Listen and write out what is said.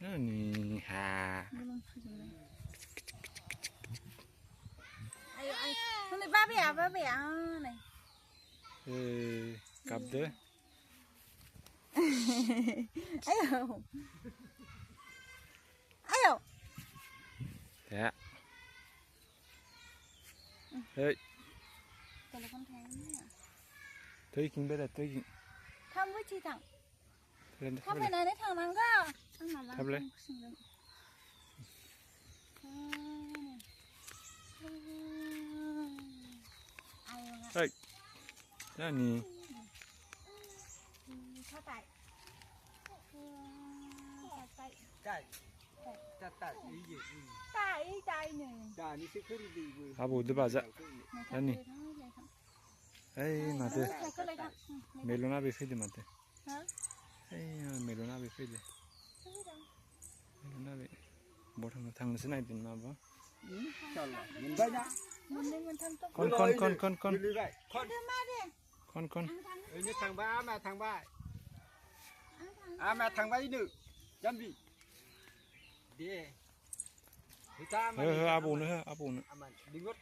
นี่หามันบ้าเบียนี่กลับเด้อไอ้แท้เฮ้ยตัวละคนแท้เนี่ย เธอกินไปแล้วเธอกินทำวิธีทาง ทำ ไปไหนในทางนั้นก็ทำเลยเฮ้ยนี่เข้าไปใจอีหยิใจหนึ่ง จ่านี่สิขึ้นดีเว้ย Abu de baza ani hey mate melona be fide mate hey melona be fide melona be bothang thang sinai din ma ba จังหวะมันได้นะมันทำตัว kon มาดิ kon นี่ทางบ้านมาทางบ้านมาทางบ้านอีนึจำบิเด้ abu ne abu ne aman dingot